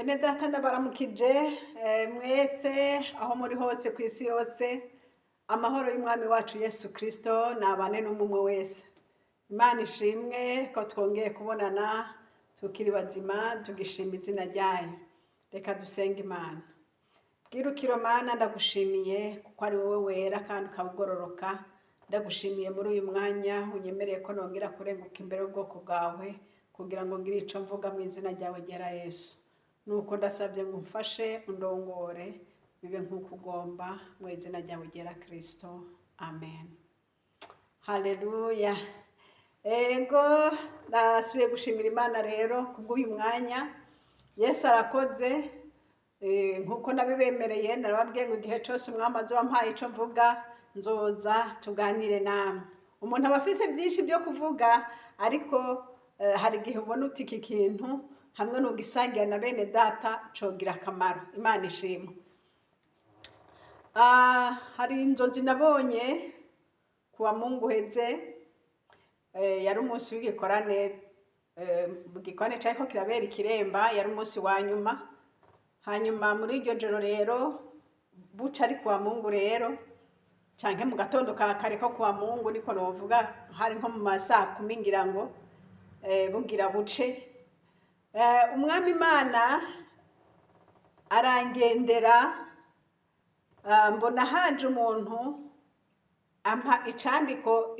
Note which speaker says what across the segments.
Speaker 1: Bene data, ndabaramukije mwese aho muri hose ku isi yose. Amahoro y'Umwami wacu Yesu Kristo nabane n'umwe wese. Imana ishimwe ko twongeye kubonana tukiri bazima, tugishima izina ryayo. Reka dusenge Imana. Bwirukiro Mana, ndagushimiye kuko ari wowe wera kandi ukabugororoka. Ndagushimiye muri uyu mwanya unyemereye ko nongera kurenguka imbere y'ubwoko bwawe kugira ngo ngire ico mvuga mu izina ryawe ryera Yesu. Nuko ndasabye ngo umfashe, undongore, bibe nk'uko ugomba, mu izina ryawe ryera Kristo, amen. Haleluya. Ego, ndasubiye gushimira Imana rero kubw'uyu mwanya. Yesu arakoze. Nkuko nabibemereye, narababwiye ngo igihe cyose Umwami azoba ampaye ico mvuga, nzoza tuganire namwe. Umuntu aba afise byinshi byo kuvuga, ariko hari igihe ubona uti iki kintu hamwe n'ugisangira na bene data cogira akamaro. Imana ishimwe. Hari inzozi nabonye kuwa Mungu uheze. Yari umunsi w'igikorane, mu gikorane cariko kirabera ikiremba, yari umunsi wa nyuma. Hanyuma muri iryo joro rero, buca ari kuwa Mungu rero, canke mu gatondo ka kare ko kuwa Mungu niko novuga, hari nko mu masaa 10 ngira ngo, bugira buce. Umwami Imana arangendera, mbona haje umuntu ampa icandiko,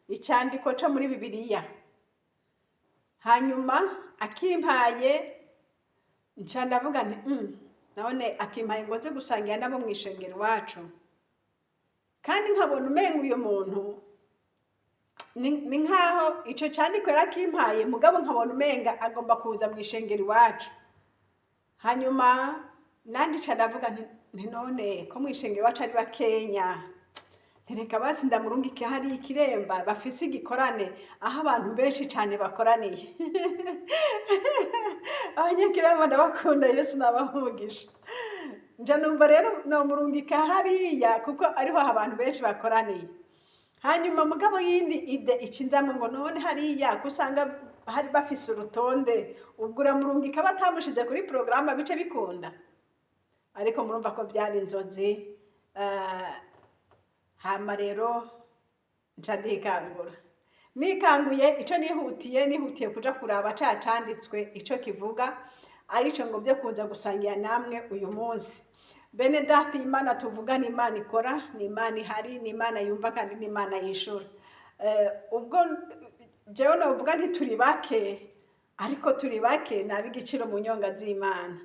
Speaker 1: icandiko co muri Bibiliya. Hanyuma akimpaye, nca ndavuga nti: "None akimpaye ngo nze gusangira nabo mw'ishengero iwacu?" Kandi nkabona umenga uyu muntu ni nkaho ico candiko yarakimpaye, mugabo nkabona umenga agomba kuza mw'ishengero iwacu. Hanyuma nanje nca ndavuga nti: "None ko mw'ishengero iwacu ari bakenya, ntireka basi ndamurungike hariya ikiremba bafise igikorane aho abantu benshi cane bakoraniye." Abanyakiremba ndabakunda, Yesu nabaha umugisha. Nja numva rero nomurungika hariya kuko ariho abantu benshi bakoraniye. Hanyuma mugabo yindi idée icinzamwe ngo: "None hariya ko usanga hari bafise urutonde, ubwo uramurungika batamushize kuri porogaramu, bice bikunda?" Ariko murumva ko byari inzozi. Hama rero nca ndikangura. Nikanguye, ico nihutiye kuja kuraba ca canditswe ico kivuga, arico ngo byo kuza gusangira namwe uyu munsi. Bene data, Imana tuvuga ni Imana ikora, ni Imana ihari, ni Imana yumva kandi ni Imana yishura. Ubwo jewe novuga nti turi bake, ariko turi bake ni ab'igiciro mu nyonga z'Imana.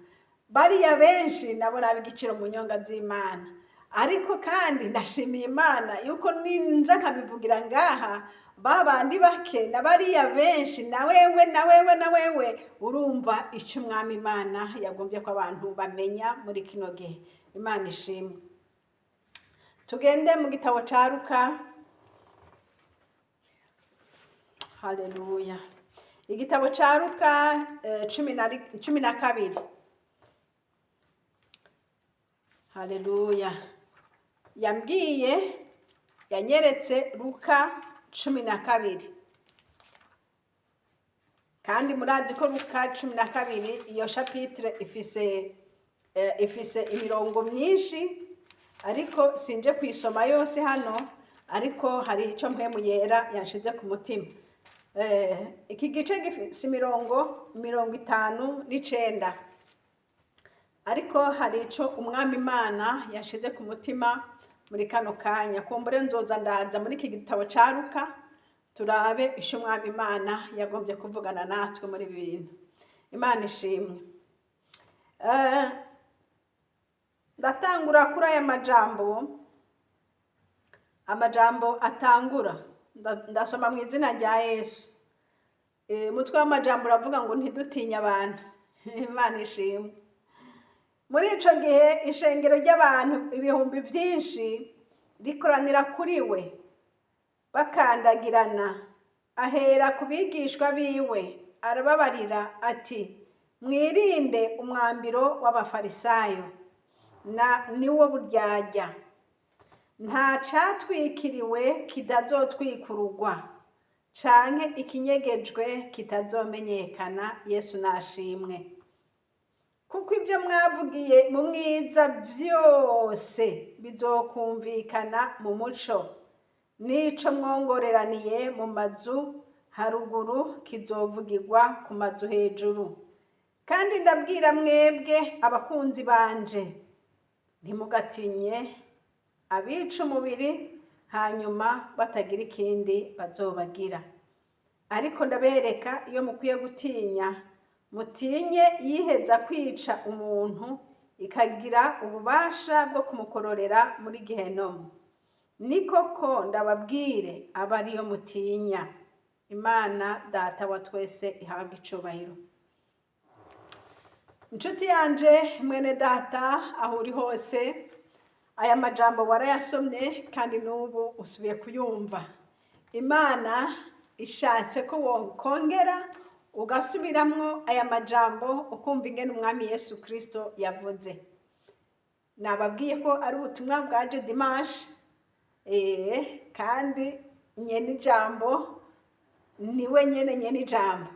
Speaker 1: Bariya benshi nabo ni ab'igiciro mu nyonga z'Imana. Ariko kandi ndashimiye Imana yuko ninza nkabivugira ngaha, ba bandi bake na bariya benshi, na wewe, na wewe, na wewe, urumva icyo Umwami Imana yagombye ko abantu bamenya muri kino gihe. Imana ishimwe. Tugende mu gitabo ca Luka. Haleluya. Igitabo ca Luka 12. Haleluya. Yambwiye, yanyeretse Luka 12. Kandi murazi ko Luka 12, iyo chapitre ifise imirongo myinshi, ariko sinje kuyisoma yose hano, ariko hari icyo Mpwemu Yera yanshize ku mutima. Iki gice gifise imirongo 59, ariko hari ico Umwami Imana yashize ku mutima muri kano kanya. Kumbure nzoza ndaza muri iki gitabo ca Luka, turabe ico Umwami Imana yagombye kuvugana natwe muri ibi bintu. Imana ishimwe. Ndatangura kuri aya majambo, amajambo atangura. Ndasoma mu izina rya Yesu. Umutwe w'amajambo uravuga ngo ntidutinye abantu. Imana ishimwe. Muri ico gihe ishengero ry'abantu ibihumbi byinshi rikoranira kuri we bakandagirana. Ahera ku bigishwa biwe arababarira ati: "Mwirinde umwambiro w'Abafarisayo, na niwo buryarya. Nta catwikiriwe kitazotwikururwa. Canke ikinyegejwe kitazomenyekana. Yesu nashimwe. Kuko ibyo mwavugiye mu mwiza byose bizokumvikana mu muco, n'ico mwongoreraniye mu mazu haruguru kizovugirwa ku mazu hejuru. Kandi ndabwira mwebwe abakunzi banje, ntimugatinye abica umubiri hanyuma batagira ikindi bazobagira. Ariko ndabereka iyo mukwiye gutinya: mutinye yiheza kwica umuntu ikagira ububasha bwo kumukororera muri gehenomu. Ni koko ndababwire, aba ariyo mutinya. Imana Data wa twese ihabwa icubahiro. Inshuti yanje, mwene data, aho uri hose, aya majambo warayasomye kandi n'ubu usubiye kuyumva. Imana ishatse ko wokongera ugasubiramwo aya majambo, ukumva ingene Umwami Yesu Kristo yavuze. Nababwiye ko ari ubutumwa bwaje dimanche, kandi nyene ijambo niwe nyene nyene ijambo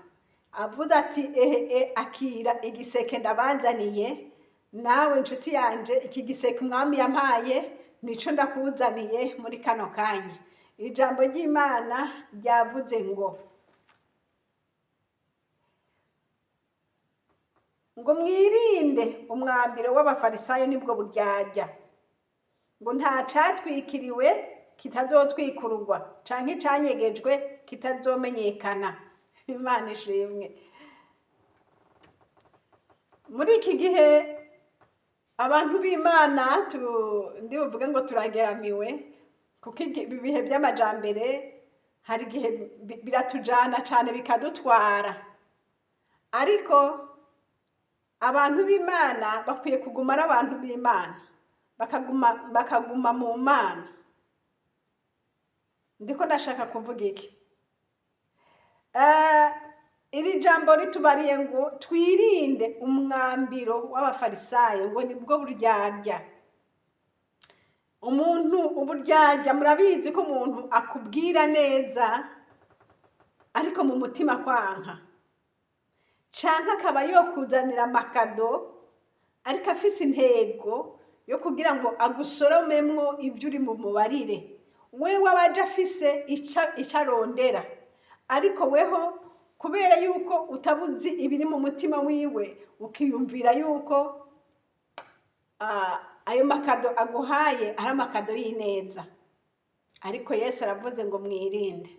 Speaker 1: avuze ati: "Ehe, akira igiseke ndabazaniye." Nawe inshuti yanje, iki giseke Umwami yampaye nico ndakuzaniye muri kano kanya. Ijambo ry'Imana ryavuze ngo mwirinde umwambiro w'Abafarisayo, nibwo buryarya. Ngo nta catwikiriwe kitazotwikururwa, canke icanyegejwe kitazomenyekana. Imana ishimwe. Muri iki gihe abantu b'Imana ndi buvuge ngo turageramiwe, kuko ibi bihe by'amajambere hari igihe biratujana cane bikadutwara. Ariko abantu b'Imana bakwiye kuguma ari abantu b'Imana, bakaguma mu Mana. Ndiko ndashaka kuvuga iki? Iri jambo ritubariye ngo twirinde umwambiro w'Abafarisayo, ngo nibwo buryarya. Umuntu uburyarya, murabizi ko umuntu akubwira neza ariko mu mutima kwanka, canke akaba yokuzanira amakado ariko afise intego yo kugira ngo agusoromemwo ibyo uri bumubarire. Wewe aba aje afise ico arondera, ariko weho kubera yuko utabuzi ibiri mu mutima wiwe, ukiyumvira yuko ayo makado aguhaye ari amakado y'ineza. Ariko Yesu aravuze ngo mwirinde.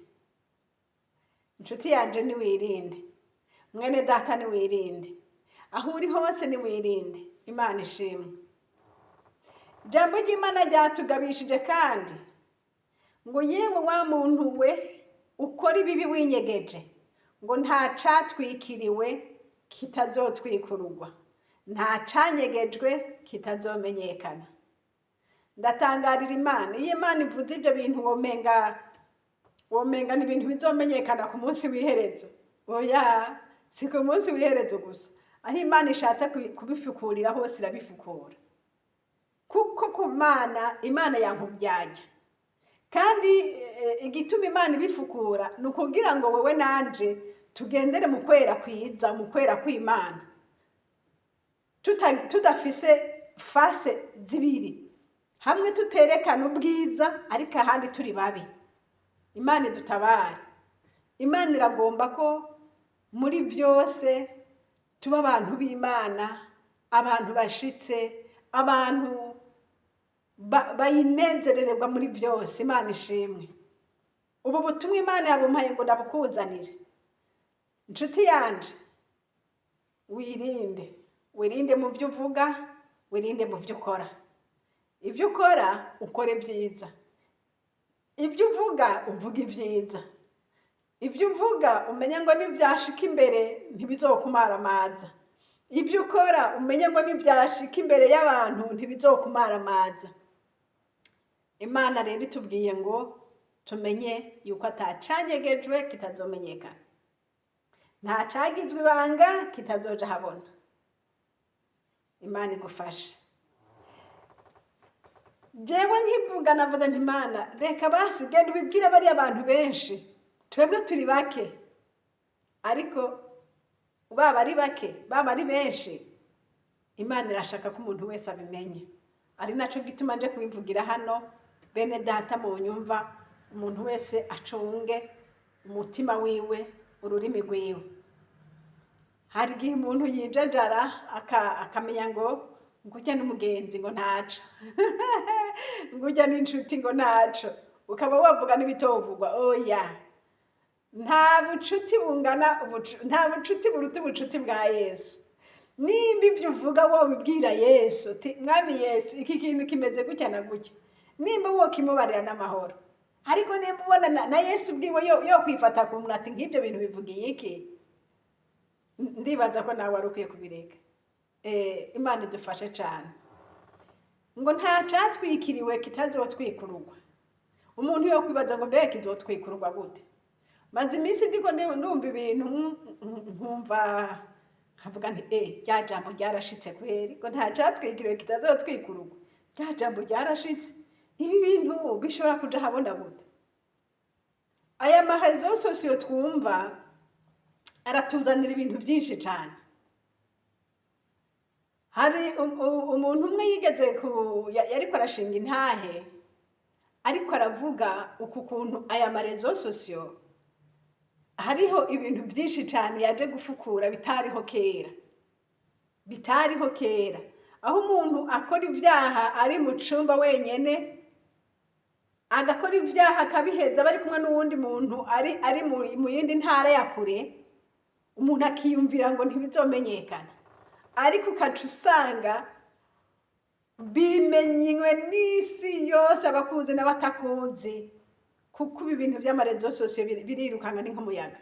Speaker 1: Inshuti yanje, niwirinde. Mwene data, niwirinde. Aho uri hose niwirinde. Imana ishimwe. Ijambo ry'Imana ryatugabishije kandi ngo yewe wa muntu we ukora ibibi winyegeje, ngo nta catwikiriwe kitazotwikururwa, nta canyegejwe kitazomenyekana. Ndatangarira Imana. Iyo Imana ivuze ibyo bintu, womenga ni ibintu bizomenyekana ku munsi w'iherezo. Oya, si ku munsi w'iherezo gusa. Aho Imana ishatse kubifukurira hose irabifukura, kuko ku Mana, Imana yankubyajya. Kandi igituma Imana ibifukura ni ukugira ngo wowe nanje tugendere mu kwera kwiza, mu kwera kw'Imana, tudafise face zibiri, hamwe tuterekana ubwiza ariko ahandi turi babi. Imana idutabare. Imana iragomba ko muri byose tuba abantu b'Imana, abantu bashitse, abantu bayinezerererwa muri byose. Imana ishimwe. Ubu butumwa Imana yabumpaye ngo ndabukuzanire. Inshuti yanje, wirinde, wirinde mu byo uvuga, wirinde mu byo ukora. Ibyo ukora, ukore byiza. Ibyo uvuga, uvuga ibyiza. Ibyo uvuga, umenye ngo nibyashika imbere ntibizokumaramaza. Ibyo ukora, umenye ngo nibyashika imbere y'abantu ntibizokumaramaza. Imana rero itubwiye ngo tumenye yuko atacanyegejwe kitazomenyekana, nta cagizwe ibanga kitazoja habona. Imana igufashe. Jewe nkivuga navuze nti: "Imana, reka basi genda ubibwire bariya bantu benshi." Twebwe turi bake, ariko baba ari bake, baba ari benshi, Imana irashaka ko umuntu wese abimenya. Ari naco gituma nje kubivugira hano. Bene data mu nyumva, umuntu wese acunge umutima wiwe, ururimi rwiwe. Hari igihe umuntu yijajara akamenya ngo ngurya n'umugenzi ngo ntaco, ngurya n'inshuti ngo ntaco, ukaba wavuga n'ibitovugwa. Oya, nta bucuti bungana nta bucuti buruta ubucuti bwa Yesu. Nimba ibyo uvuga wobibwira Yesu uti: "Mwami Yesu, iki kintu kimeze gutya na gutya," nimba wokimubarira n'amahoro. Ariko nimba ubona na Yesu ubwiwe yo kwifata ku muntu ati: "Nk'ibyo bintu bivugiye iki?" Ndibaza ko nawe wari ukwiye kubireka. Imana idufashe cyane. Ngo nta catwikiriwe kitazotwikururwa. Umuntu yo kwibaza ngo: "Mbega kizotwikururwa gute?" Maze iminsi ndiko ndumva ibintu, nkumva nkavuga nti: "Eh, rya jambo ryarashitse kweri, ngo nta catwikiriwe kitazotwikururwa. Rya jambo ryarashitse." Ibi bintu bishobora kuja habona gute? Aya ma réseaux sociaux twumva aratuzanira ibintu byinshi cyane. Hari umuntu umwe yigeze ku yariko arashinga intahe, ariko aravuga uku kuntu aya ma réseaux sociaux hariho ibintu byinshi cyane yaje gufukura bitariho kera, bitariho kera, aho umuntu akora ibyaha ari mu cumba wenyene, agakora ibyaha akabiheza bari kumwe n'uwundi muntu ari mu yindi ntara ya kure. Umuntu akiyumvira ngo ntibizomenyekana, ariko ukaca usanga bimenywe n'isi yose, abakuzi n'abatakuzi, kuko ibi bintu by'ama réseaux sociaux birirukanga, ni nk'umuyaga.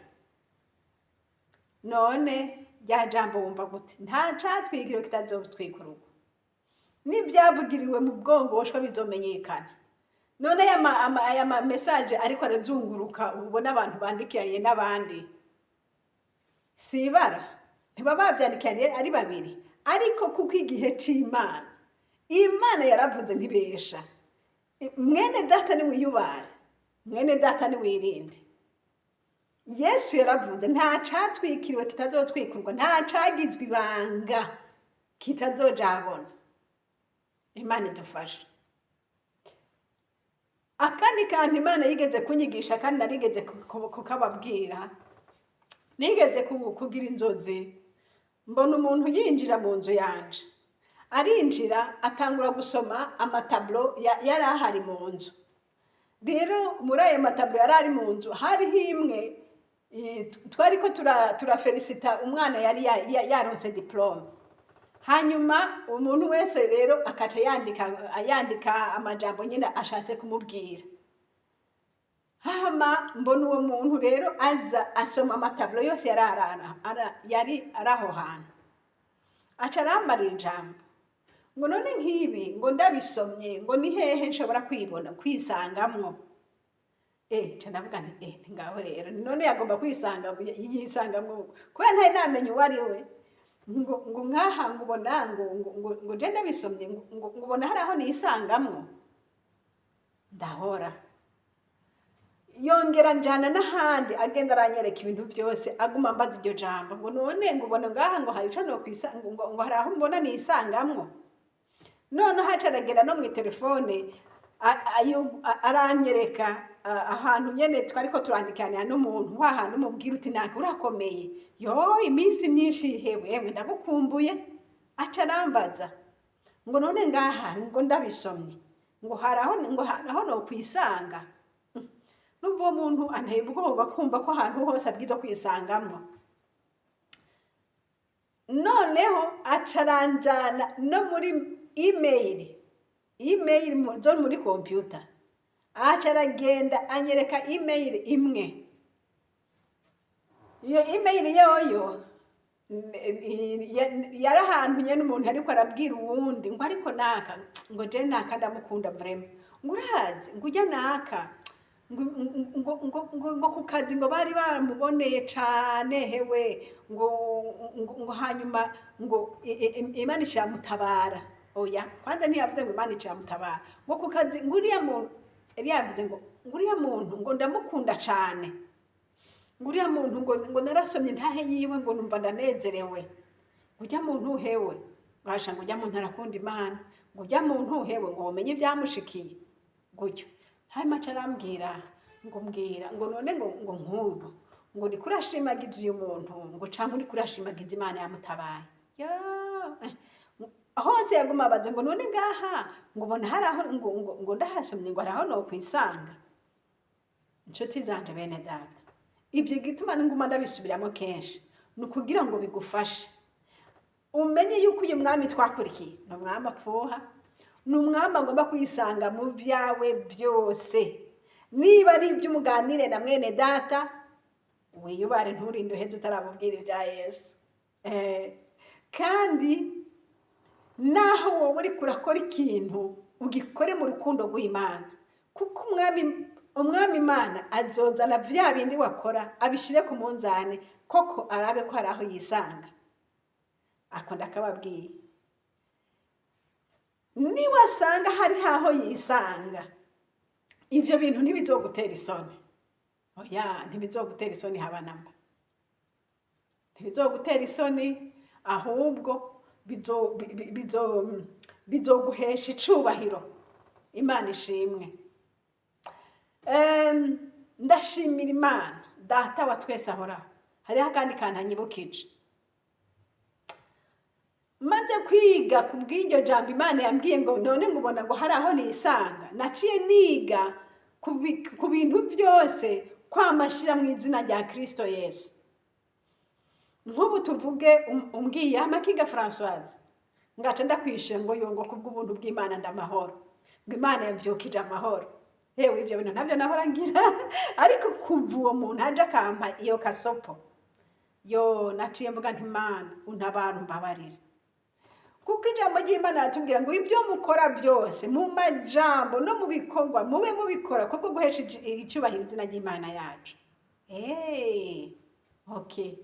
Speaker 1: None rya jambo wumva gute? Nta catwikiriwe kitazotwikururwa, n'ibyavugiriwe mu bwongoshwa bizomenyekana. None aya ma message ariko arazunguruka, ubona abantu bandikiranye n'abandi, si ibara ntibaba babyandikiranye ari babiri, ariko kuko igihe c'Imana, Imana yaravuze ntibesha. Mwene data, niwiyubare. Mwene data, niwirinde. Yesu yaravuze: "Nta catwikiriwe kitazotwikurwa, nta cagizwe ibanga kitazojabona." Imana idufashe. Akandi kantu Imana yigeze kunyigisha, kandi narigeze kukababwira, nigeze kugira inzozi, mbona umuntu yinjira mu nzu yanje. Arinjira, atangura gusoma ama tableaux yari ahari mu nzu. Rero muri ayo ma tableaux yari ari mu nzu hariho imwe twariko turafelicita umwana yari yaronse diplôme. Hanyuma umuntu wese rero akaca yandika amajambo nyine ashatse kumubwira. Hama mbona uwo muntu rero aza asoma ama tableaux yose yari yari ari aho hantu, aca arambarira ijambo ngo: "None nk'ibi ngo ndabisomye, ngo ni hehe nshobora kwibona, kwisangamwo?" Nca ndavuga nti: "Eh, ngaho rero none yagomba kwisanga yisangamwo." Kubera ntari namenye uwo ari we, ngo nkaha ngo ubona ngo je ndabisomye, ngo ubona hari aho nisangamwo. Ndahora yongera njana n'ahandi, agenda aranyereka ibintu byose, aguma ambaza iryo jambo ngo: "None ngo ubona ngaha ngo hari ico nokwisa, ngo hari aho mbona nisangamwo?" Noneho aca aragera no mw'itelefone, aranyereka ahantu nyene twariko turandikiranira n'umuntu, wa hantu umubwira uti: "Naka, urakomeye yo, iminsi myinshi, hewe, hewe, ndagukumbuye." Aca arambaza ngo: "None ngaha ngo ndabisomye, ngo hari aho nokwisanga?" Numva uwo muntu anteye ubwoba, kumva ko ahantu hose abwiza kwisangamwo. Noneho aca aranjana no muri email zo muri computer, aca aragenda anyereka email imwe. Iyo email yoyo yari ahantu nyene umuntu ariko arabwira uwundi ngo: "Ariko naka, ngo je naka ndamukunda vraiment, ngo urazi, ngo ujya naka, ngo ku kazi ngo bari baramuboneye cane, hewe, ngo hanyuma ngo Imana iciramutabara." Oya, kwanza ntiyavuze ngo Imana iciramutabara, ngo ku kazi ngo uriya muntu yari yavuze ngo uriya muntu ngo ndamukunda cane. Ngo uriya muntu ngo narasomye intahe yiwe, ngo numva ndanezerewe. Ngo ujya muntu hewe, basha, ngo ujya muntu arakunda Imana, ngo ujya muntu hewe, ngo umenye ibyamushikiye gutyo. Hanyuma aca arambwira ngo: "Mbwira," ngo, "none ngo nk'ubu ngo uriko urashimagiza uyu muntu, ngo canke uriko urashimagiza Imana yamutabaye?" Ya, hose yaguma abaza ngo: "None ngaha ngo ubona hari aho ngo ndahasomye, ngo hari aho nokwisanga?" Inshuti zanje, bene data, ibyo gituma nguma ndabisubiramo kenshi ni ukugira ngo bigufashe umenye yuko uyu mwami twakurikiye ni umwami apfuha, ni umwami agomba kwisanga mu byawe byose. Niba ari iby'umuganire na mwene data, wiyubare, nturinde uheze utaramubwira ibya Yesu. Kandi naho wowe uriko urakora ikintu, ugikore mu rukundo rw'Imana, kuko umwami Imana azozana bya bindi wakora abishyire ku munzani, koko arabe ko hari aho yisanga. Ako ndakababwiye, niwasanga hari aho yisanga, ibyo bintu ntibizogutera isoni. Oya, ntibizogutera isoni haba namba, ntibizogutera isoni, ahubwo bizoguhesha icubahiro. Imana ishimwe. Ndashimira Imana Data wa twese ahoraho. Hariho akandi kantu anyibukije. Maze kwiga ku bw'iryo jambo Imana yambwiye ngo: "None ngo ubona ngo hari aho nisanga?" Naciye niga ku bintu byose kwamashira mu izina rya Kristo Yesu. Nk'ubu tuvuge umbwiye amakiga Françoise, ngaca ndakwishyura ngo: "Yo," ngo, "kubw'ubuntu bw'Imana ndamahoro," ngo, "Imana yabyukije amahoro." Yewe, ibyo bintu ntabyo nahora ngira, ariko kuva uwo muntu aje akampa iyo kasopo, yo, naciye mvuga nti: "Imana untabara, umbabarire," kuko ijambo ry'Imana yatubwira ngo ibyo mukora byose mu majambo no mu bikorwa mube mubikora kubwo guhesha icyubahiro izina ry'Imana yacu. Okay,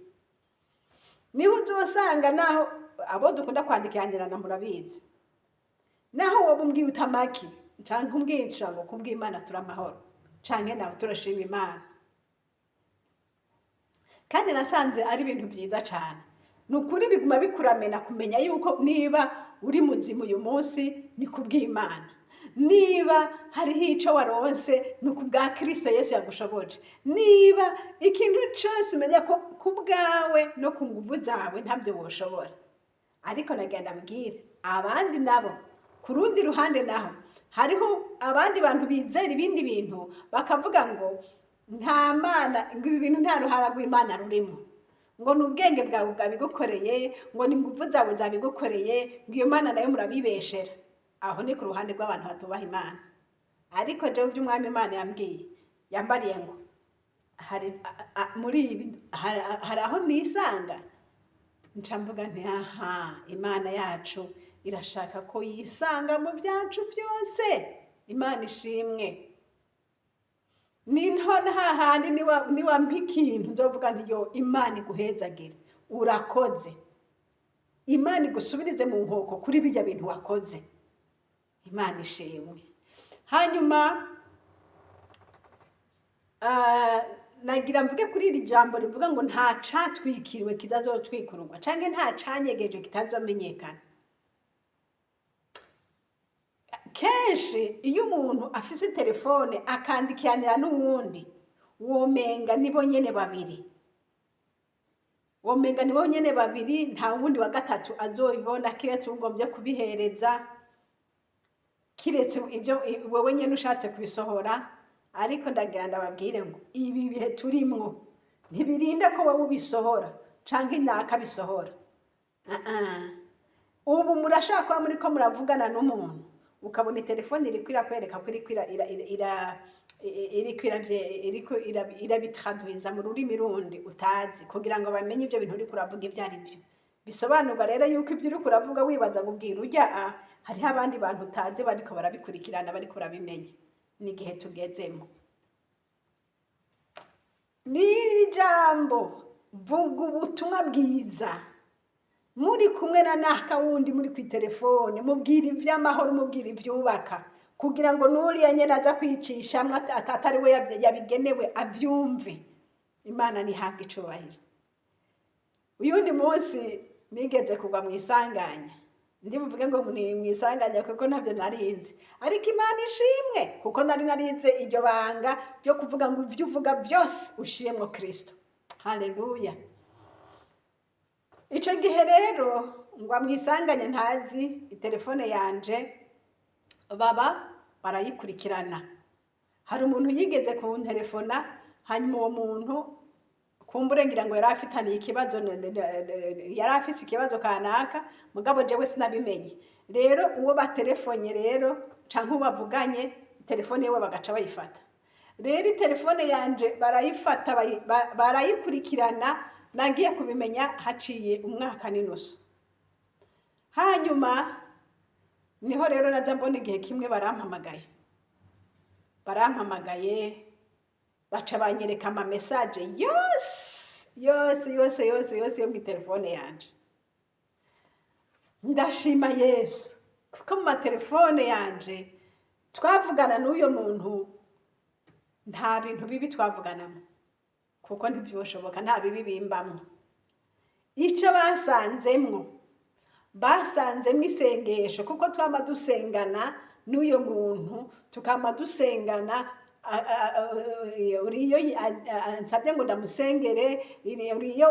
Speaker 1: niho uzosanga naho abo dukunda kwandikiranirana, murabizi, naho wowe umbwiye utamaki canke umbwiye ngo: "Kubw'Imana turamahoro," canke nawe: "Turashima Imana." Kandi nasanze ari ibintu byiza cyane, ni ukuri, biguma bikuramena kumenya yuko niba uri muzima uyu munsi ni kubw'Imana, niba hariho icyo waronse ni ukubwa Kirisito Yesu yagushoboje, niba ikintu cyose umenya ko ku bwawe no ku nguvu zawe ntabyo woshobora. Ariko nagenda mbwire abandi nabo ku rundi ruhande, naho hariho abandi bantu bizera ibindi bintu, bakavuga ngo nta Mana, ngo ibi bintu nta ruhara rw'Imana rurimo, ngo ni ubwenge bwawe bwabigukoreye, ngo ni ingufu zawe zabigukoreye, ngo iyo Mana nayo murabibeshera. Aho ni ku ruhande rw'abantu batubaha Imana. Ariko jewe iby'umwami Imana yambwiye, yambariye ngo hari muri ibi hari aho nisanga, nca mvuga nti: "Aha, Imana yacu irashaka ko yisanga mu byacu byose." Imana ishimwe. Niho hahandi niwampa ikintu nzovuga nti: "Yo, Imana iguhezagire, urakoze, Imana igusubirize mu nkoko kuri bijya bintu wakoze." Imana ishimwe. Hanyuma nagira mvuge kuri iri jambo rivuga ngo nta catwikiriwe kitazotwikururwa, canke nta canyegeje kitazomenyekana. Kenshi iyo umuntu afise telefone akandikiranira n'uwundi, womenga nibo nyene babiri, womenga nibo nyene babiri, nta wundi wa gatatu azobibona kiretse ugombye kubihereza, kiretse ibyo wewe nyene ushatse kubisohora. Ariko ndagira ndababwire ngo ibi bihe turimwo ntibirinda ko wowe ubisohora canke naka bisohora. Ah, ah. Ubu murashaka kuba muriko muravugana n'umuntu, ukabona telefone iriko irakwereka ko iriko irabitraduiza mu rurimi rundi utazi, kugira ngo bamenye ibyo bintu uriko uravuga ibyo ari byo. Bisobanurwa rero yuko ibyo uriko uravuga wibaza ngo ubwira ujya a, hariho abandi bantu utazi bariko barabikurikirana, bariko barabimenya. Ni igihe tugezemo. N'iri jambo, vuga ubutumwa bwiza muri kumwe na naka wundi muri ku telefone, mubwira iby'amahoro, mubwira ibyubaka, kugira ngo n'uriya nyine aza kwicishamwo atari we yabigenewe abyumve. Imana ntihabwe icubahiro. Uyundi munsi nigeze kugwa mu isanganya, ndi buvuge ngo ni mu isanganya kuko ntabyo narinzi, ariko Imana ishimwe kuko nari narize iryo banga ryo kuvuga ngo ibyo uvuga byose ushiremwo Kristo. Haleluya. Ico gihe rero ngwa mu isanganya ntazi, itelefone yanje baba barayikurikirana. Hari umuntu yigeze kuntelefona, hanyuma uwo muntu kumbure ngira ngo yari afitaniye ikibazo, yari afise ikibazo kanaka, mugabo jewe sinabimenye. Rero uwo batelefonye rero canke uwo bavuganye, telefone yiwe bagaca bayifata. Rero itelefone yanje barayifata, barayikurikirana. Nagiye kubimenya haciye umwaka n'inusu. Hanyuma niho rero naza mbona igihe kimwe barampamagaye, baca banyereka ama message yose yose yose yose yose yo mu telefone yanje. Ndashima Yesu kuko mu matelefone yanje twavugana n'uyo muntu nta bintu bibi twavuganamo, kuko ntibyoshoboka, nta bibi bimbamwo. Icyo basanzemwo, basanzemwo isengesho, kuko twama dusengana n'uyo muntu, tukama dusengana. Uriyo ansabye ngo ndamusengere, uriyo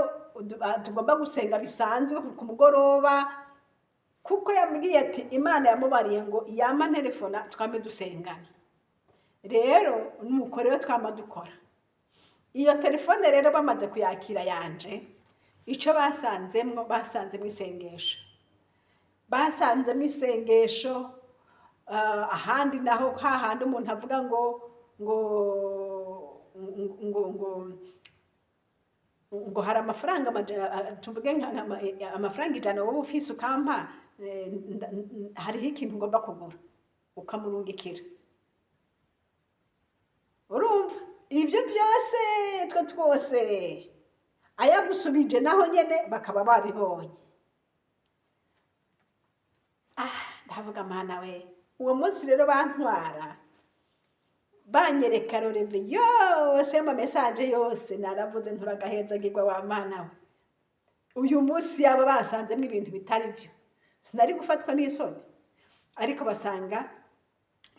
Speaker 1: tugomba gusenga bisanzwe ku mugoroba, kuko yambwiye ati Imana yamubariye ngo yama ntelefona twame dusengana. Rero nuko rero twama dukora. Iyo telefone rero bamaze kuyakira yanje, icyo basanzemwo, basanzemwo isengesho, basanzemwo isengesho. Ahandi naho hahandi umuntu avuga ngo hari amafaranga tuvuge amafaranga 100 wowe ufise ukampa, hariho ikintu ngomba kugura, ukamurungikira. Urumva ibyo byose twe twose ayagusubije naho nyene bakaba babibonye. Ah, ndavuga Mana we! Uwo munsi rero bantwara banyereka relevé yose y'ama message yose, naravuze nturagahezagirwa wa Mana we. Uyu munsi yaba basanzemo ibintu bitari byo, sinari gufatwa n'isoni, ariko basanga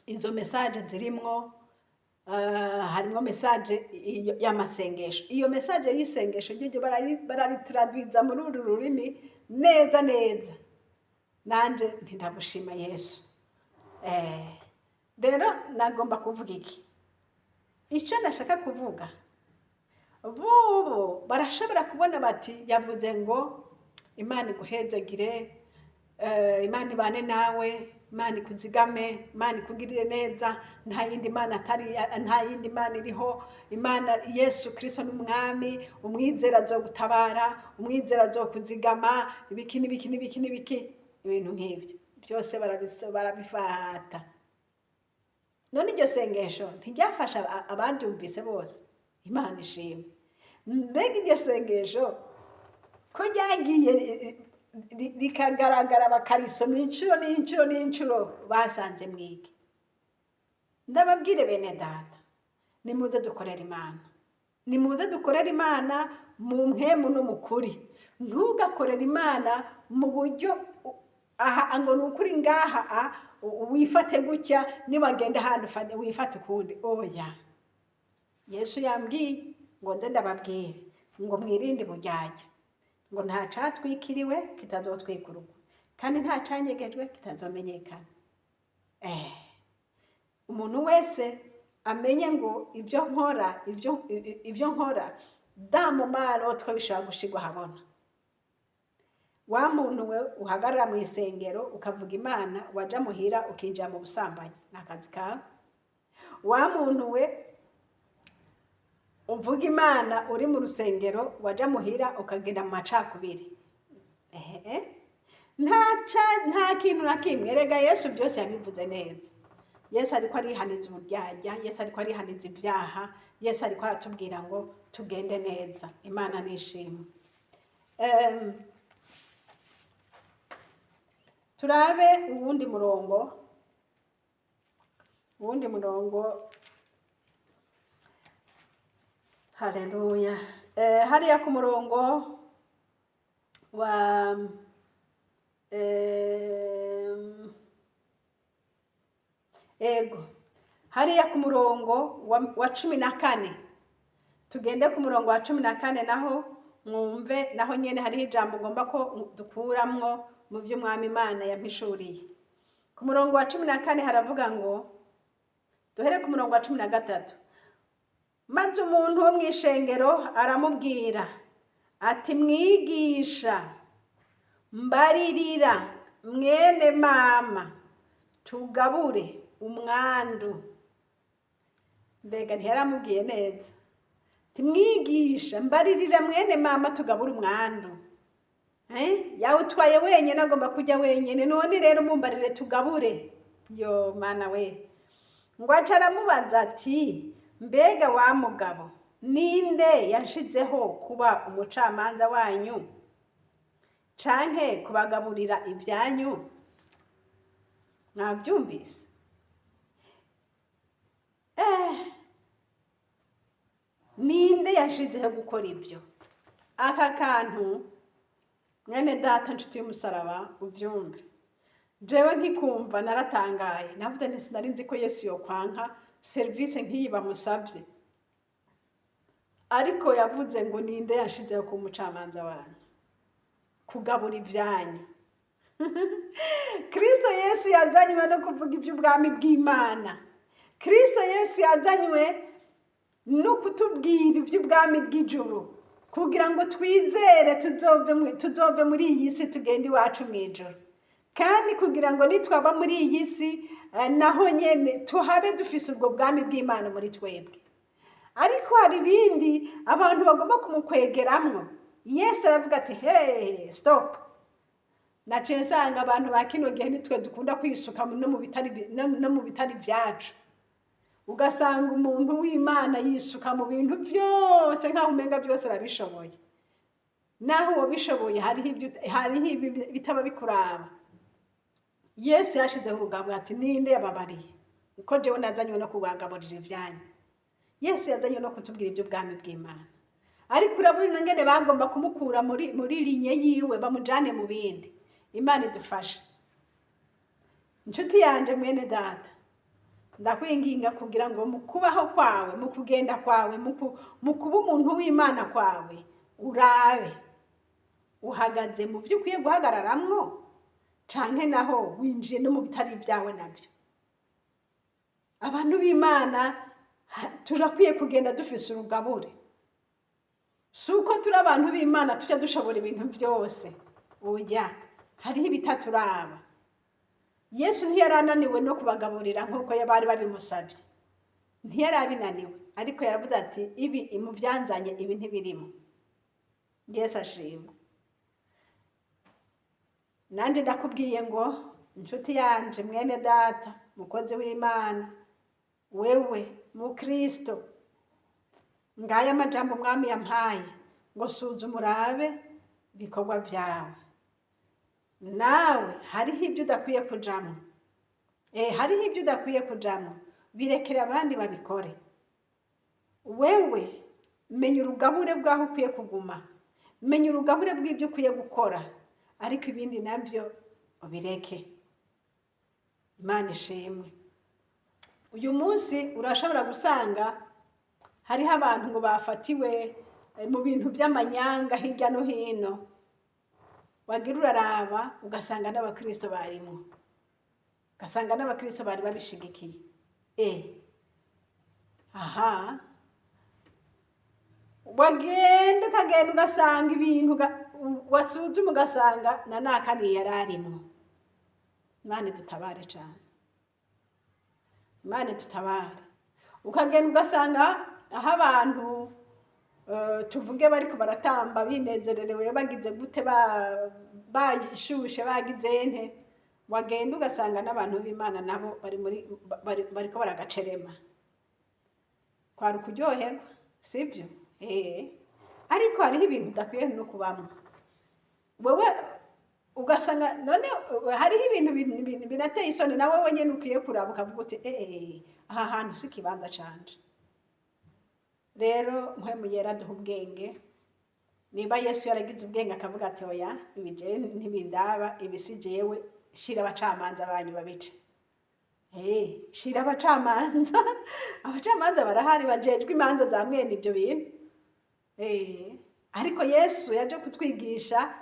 Speaker 1: izo message zirimwo, harimwo message y'amasengesho. Iyo message y'isengesho ryo bararitraduiza muri uru rurimi neza neza. Nanje ntindagushima Yesu. Rero nagomba kuvuga iki? Icyo nashaka kuvuga, bubu barashobora kubona bati yavuze ngo Imana iguhezagire, Imana ibane nawe, Imana ikuzigame, Imana ikugirire neza, nta yindi mana atari, nta yindi mana iriho, Imana Yesu Kristo n'umwami, umwizera azogutabara, umwizera azokuzigama, ibiki n'ibiki n'ibiki n'ibiki, ibintu nk'ibyo byose barabifata. None iryo sengesho ntiryafasha abaryumvise bose? Imana ishimwe. Mbega iryo sengesho ko ryagiye rikagaragara, bakarisoma inshuro n'inshuro n'inshuro, basanze mwige? Ndababwire bene data, nimuze dukorere Imana, nimuze dukorere Imana mu mpwemu no mu kuri. Ntugakorere Imana mu buryo aha ngo ni ukuri ngaha, wifate gutya, niwagenda ahantu wifate ukundi. Oya, Yesu yambwiye ngo nze ndababwire ngo mwirinde uburyarya, ngo nta catwikiriwe kitazotwikururwa, kandi nta canyegejwe kitazomenyekana. Umuntu wese amenye ngo ibyo nkora, ibyo nkora damumaro two bishobora gushirwa ahabona. Wa muntu we uhagarara mu isengero ukavuga Imana, waja muhira ukinjira mu busambanyi, ni akazi kawe. Wa muntu we uvuga Imana uri mu rusengero, waja muhira ukagenda mu macakubiri, ehe, nta kintu na kimwe. Erega Yesu byose yabivuze neza. Yesu ariko arihaniza uburyarya, Yesu ariko arihaniza ibyaha, Yesu ariko aratubwira ngo tugende neza. Imana nishimwe. Turabe uwundi murongo, uwundi murongo. Haleluya. Hariya ku murongo wa ego, hariya ku murongo wa 14, tugende ku murongo wa 14 naho mwumve, naho nyene hariho ijambo ngomba ko dukuramwo mu vy'Umwami Imana yampishuriye. Ku murongo wa 14 haravuga ngo, duhere ku murongo wa 13: "Maze umuntu wo mw'ishengero aramubwira ati: 'Mwigisha, mbaririra mwene mama tugabure umwandu.'" Mbega ntiyaramubwiye neza? "Timwigisha, mbaririra mwene mama tugabure umwandu." Yawutwaye wenyine, agomba kujya wenyine. None rero mumbarire tugabure. Yo Mana we! Ngo aca aramubaza ati: "Mbega wa mugabo, ninde yanshizeho kuba umucamanza wanyu canke kubagaburira ibyanyu?" Mwabyumvise? Ninde yashizeho gukora ibyo? Aka kantu, mwene data, nshuti y'umusaraba, ubyumve. Jewe nkikumva naratangaye, navuze nti sinari nzi ko Yesu yokwanka serivisi nk'iyi bamusabye. Ariko yavuze ngo: "Ninde yashizeho kuba umucamanza wanyu, kugabura ibyanyu?" Kristo Yesu yazanywe no kuvuga iby'ubwami bw'Imana. Kristo Yesu yazanywe no kutubwira iby'ubwami bw'ijuru, kugira ngo twizere tuzove muri iyi si tugende iwacu mu ijuru, kandi kugira ngo nitwaba muri iyi si naho nyene tuhabe dufise ubwo bwami bw'Imana muri twebwe. Ariko hari ibindi abantu bagomba kumukwegeramwo. Yesu aravuga ati: "Hey, stop." Naciye nsanga abantu ba kino gihe nitwe dukunda kwisuka no mu bitari byacu, ugasanga umuntu w'Imana yisuka mu bintu byose nk'aho umenga byose arabishoboye. Naho uwabishoboye, hariho ibi bitaba bikuraba. Yesu yashizeho urugaburo ati: "Ninde yababariye uko jewe nazanywe no kubagaburira ibyanyu?" Yesu yazanywe no kutubwira iby'ubwami bw'Imana, ariko urabona ingene bagomba kumukura muri ligne yiwe bamujane mu bindi. Imana idufashe. Inshuti yanje, mwene data, ndakwinginga kugira ngo mu kubaho kwawe, mu kugenda kwawe, mu kuba umuntu w'Imana kwawe, urabe uhagaze mu byo ukwiye guhagararamwo, canke naho winjiye no mu bitari ibyawe nabyo. Abantu b'Imana, turakwiye kugenda dufise urugabure. Si uko turi abantu b'Imana tujya dushobora ibintu byose, oya, hariho ibitaturaba. Yesu ntiyari ananiwe no kubagaburira nk'uko bari babimusabye, ntiyari abinaniwe, ariko yaravuze ati: "Ibi mu byanzanye, ibi ntibirimo." Yesu ashimwe. Nanjye ndakubwiye ngo, inshuti yanje, mwene data, mukozi w'Imana, wewe mukristo, ngaya amajambo Umwami yampaye ngo: suzuma urabe ibikorwa byawe. Nawe hariho ibyo udakwiye kujamo. Hariho ibyo udakwiye kujamo, birekere abandi babikore. Wewe menya urugabure bw'aho ukwiye kuguma, menya urugabure bw'ibyo ukwiye gukora, ariko ibindi nabyo ubireke. Imana ishimwe. Uyu munsi urashobora gusanga hariho abantu ngo bafatiwe mu bintu by'amanyanga hirya no hino, wagira uraraba ugasanga n'abakristo barimo, ugasanga n'abakristo bari babishigikiye. Aha wagenda ukagenda ugasanga ibintu wasuzuma ugasanga na nakaniye yari arimwo. Imana dutabare cyane, Imana dutabare. Ukagenda ugasanga aho abantu tuvuge bariko baratamba binezererewe, bagize gute, bashushe, bagize nte, wagenda ugasanga n'abantu b'Imana nabo bari muri bariko baragacerema. Kwari ukuryoherwa, sibyo? Ariko hariho ibintu udakwiye no kubamwo wewe. Ugasanga none hariho ibintu binateye isoni, nawe wenyine ukwiye kuraba ukavuga uti: "Aha hantu si ikibanza canje." Rero Mpwemu Yera duha ubwenge. Niba Yesu yaragize ubwenge akavuga ati: "Oya, ibi jewe ntibindaba, ibi si jewe, shira abacamanza banyu babice." Shira abacamanza. Abacamanza barahari bajejwe imanza za mwene ibyo bintu. Ariko Yesu yaje kutwigisha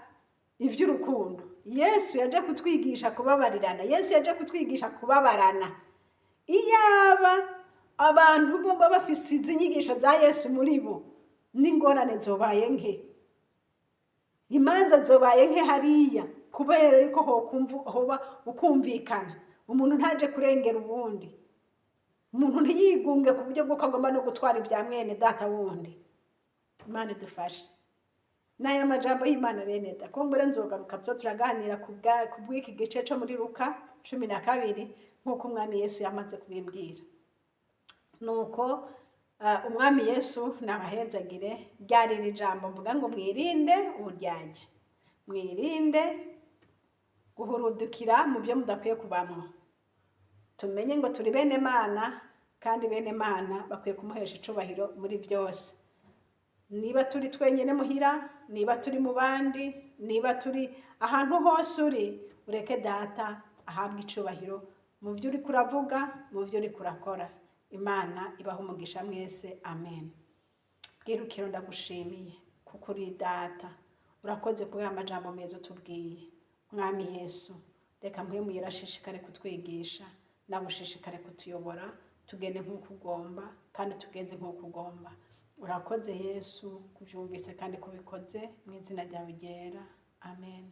Speaker 1: iby'urukundo, Yesu yaje kutwigisha kubabarirana, Yesu yaje kutwigisha kubabarana. Iyaba abantu bo baba bafise izi nyigisho za Yesu muri bo, n'ingorane zobaye nke, imanza zobaye nke hariya, kubera yuko hoba ukumvikana, umuntu ntaje kurengera uwundi, umuntu ntiyigunge ku buryo bw'uko agomba no gutwara ibya mwene data wundi. Imana idufashe. N'aya majambo y'Imana, bene da, kumbure nzogaruka tuzo turaganira ku bw'iki gice co muri Luka 12, nk'uko Umwami Yesu yamaze kubimbwira. Nuko Umwami Yesu nabahezagire. Ryari iri jambo mvuga ngo mwirinde uburyarya, mwirinde guhurudukira mu byo mudakwiye kubamwo. Tumenye ngo turi bene Mana, kandi bene Mana bakwiye kumuhesha icubahiro muri byose. Niba turi twenyine muhira, niba turi mu bandi, niba turi ahantu hose uri, ureke Data ahabwe icubahiro mu byo uriko uravuga, mu byo uriko urakora. Imana ibaha umugisha mwese. Amen. Bwirukiro, ndagushimiye kuko uri Data. Urakoze kubera amajambo meza utubwiye. Mwami Yesu, reka Mpwemu Yera ashishikare kutwigisha, nawe ushishikare kutuyobora, tugende nk'uko ugomba kandi tugenze nk'uko ugomba. Urakoze Yesu kubyumvise kandi kubikoze, mu izina ryawe ryera. Amen.